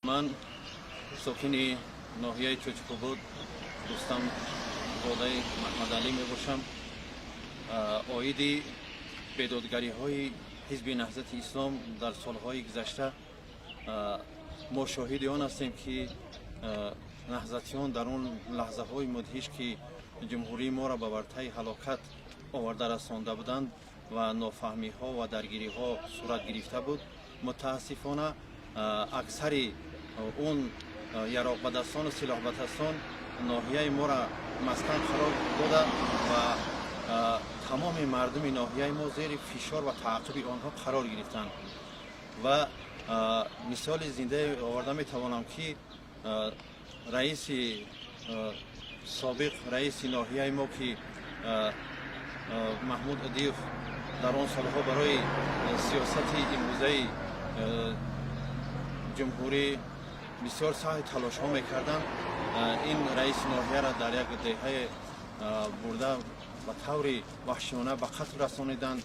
Ман сокини ноҳияи Чӯчқубуд Рустам Зодаи Маҳмадалӣ мебошам. Оиди бедодгариҳои Ҳизби Наҳзати Ислом дар солҳои гузашта мо шоҳиди он ҳастем, ки наҳзатиён дар он лаҳзаҳои мудҳиш, ки ҷумҳурии моро ба вартаи ҳалокат оварда расонда буданд ва нофаҳмиҳо ва даргириҳо сурат гирифта буд, мутаассифона, аксари он яроқбадастону силоҳбадастон ноҳияи моро маскан қарор дода ва тамоми мардуми ноҳияи мо зери фишор ва таъқиби онҳо қарор гирифтанд. Ва мисоли зиндае оварда метавонам, ки раиси собиқ, раиси ноҳияи мо, ки Маҳмуд Адиев, дар он солҳо барои сиёсати имрӯзаи ҷумҳурӣ бисёр саъю талошҳо мекарданд, ин раиси ноҳияро дар як деҳае бурда, ба таври ваҳшиёна ба қатл расониданд.